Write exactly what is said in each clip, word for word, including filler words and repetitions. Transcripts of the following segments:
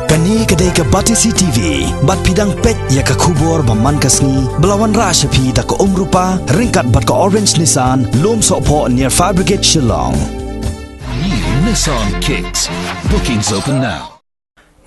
Kane ka dei ka Batesi T V, bad phi dang peit ïa ka khubor ba man ka sngi, ba la wanrah sha phi da ka Umrupa, ryngkat bad ka Orange Nissan, Lumsohphoh near Fire Brigade Shillong. New Nissan Kicks. Bookings open now.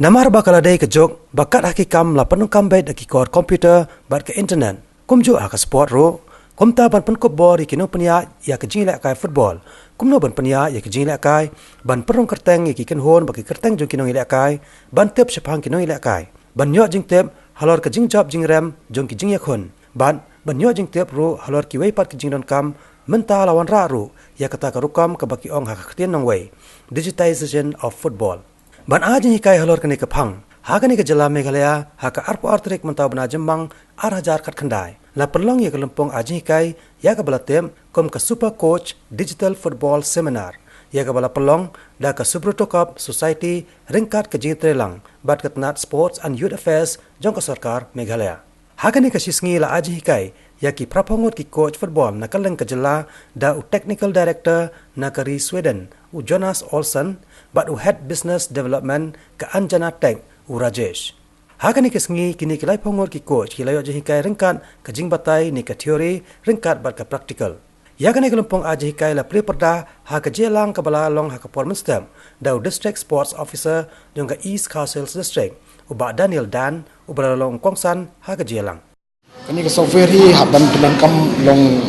Namar ba ka la dei ka juk ba kat ha ki kam la pyndonkam beit da ki kor computer bad ka internet, kumjuh ha ka sport ruh, kumta ban pynkup bor ïa ki nongpynïaid ïa ka jingïalehkai football, kumno ban pynïaid ïa ka jingïalehkai, ban pynrung kyrteng ïa ki kynhun bad ki kyrteng jong ki nongïalehkai, ban tip shaphang ki nongïalehkai, ban ïoh jingtip halor ka jingjop jingrem jong ki jingïakhun, bad ban ïoh jingtip ruh halor kiwei pat ki jingdonkam. Mynta la wanrah ruh ïa kata ka rukom kaba ki ong ha ka ktien nongwei, digitization of football. Ban ai jinghikai halor kane ka phang ha kane ka jylla Meghalaya ha ka arphew ar tarik mynta u bnai Jymmang ar hajar khatkhyndai, la pynlong ïa ka lympung ai jinghikai ïa kaba la tip kum ka Super Coach Digital Football Seminar, ïa kaba la pynlong da ka Subroto Cup Society ryngkat ka jingïatreilang bad ka tnat Sports and Youth Affairs jong ka sorkar Meghalaya. Ha kane ka shisngi la ai jinghikai ïa ki phraphew ngut ki coach football na kylleng ka jylla da u Technical Director na ka ri Sweden, u Jonas Olsson, bad u Head Business Development ka Anjana Tech, u Rajesh. Ha kane ka sngi kine ki laiphew ngut ki coach ki la ïoh jinghikai ryngkat ka jingbatai ne ka theory ryngkat bad ka practical. Ïa kane ka lympung ai jinghikai la plie pyrda ha ka jingïalang kaba la long ha ka por mynstep da u District Sports Officer jong ka East Khasi Hills District, u Bah Daniel Dan, uba la long u kongsan ha ka jingïalang. Kane ka software hi hap ban pyndonkam long,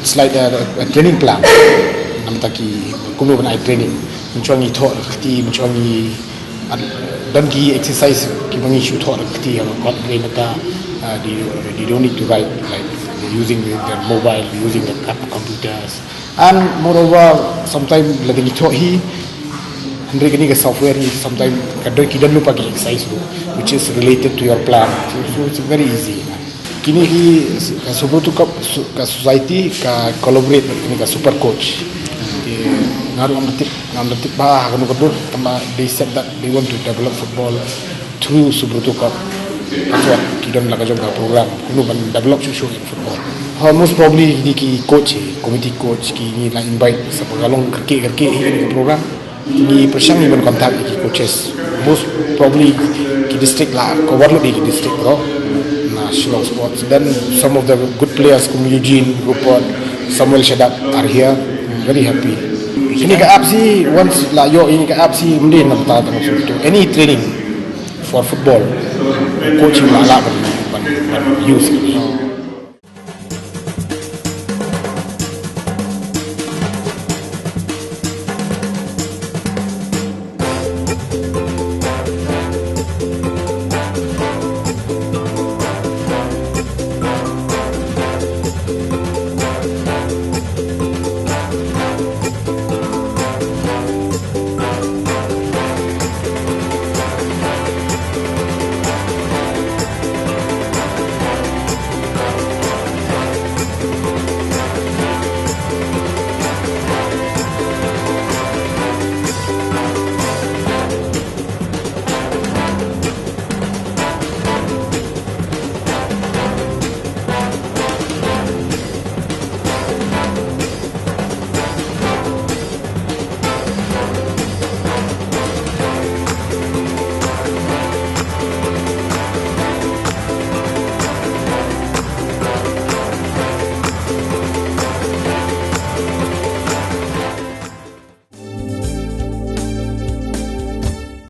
it's like a, a training plan. Namar ta ki kumno ban ai training. Mynshwa ngi thoh da ka kti, mynshwa ngi, ah, don ki exercise kiba ngi shu thoh da ka kti, ha ka kot ri mynta, ah, they, they don't need to write, like, they're using their mobile, using the app computers. And moreover, sometimes lada ngi thoh hi, hynrei kane ka software hi, sometimes ka don, ki don lypa ki exercise ruh, which is related to your plan. So, so it's very easy. Kine hi ka Subroto Cup, su-, ka society ka collaborate bad kine ka Super Coach. Te nga ruh ngam da tip, ngam da tip bha ha kano ka dur, tangba they said that they want to develop football through Subroto Cup. That's what ki don la ka jong ka program, kumno ban develop shuh shuh in football. Ha, most probably kine ki coach, committee coach, ki ngi la invite, sa ba ka long kyrkieh kyrkieh hi kane ka program. Ngi pyrshang ngi ban contact ïa ki coaches. Most probably ki district la cover lut ïa ki district baroh na Shillong Sports. Then some of the good players kum Eugene, Rupert, Samuel Shadap are here. Very happy. Kine ka app hi, once la ïoh ïa kine ka app hi, ym dei namar ta tang shu tu. Any training for football, coach la lah ban, ban, ban use.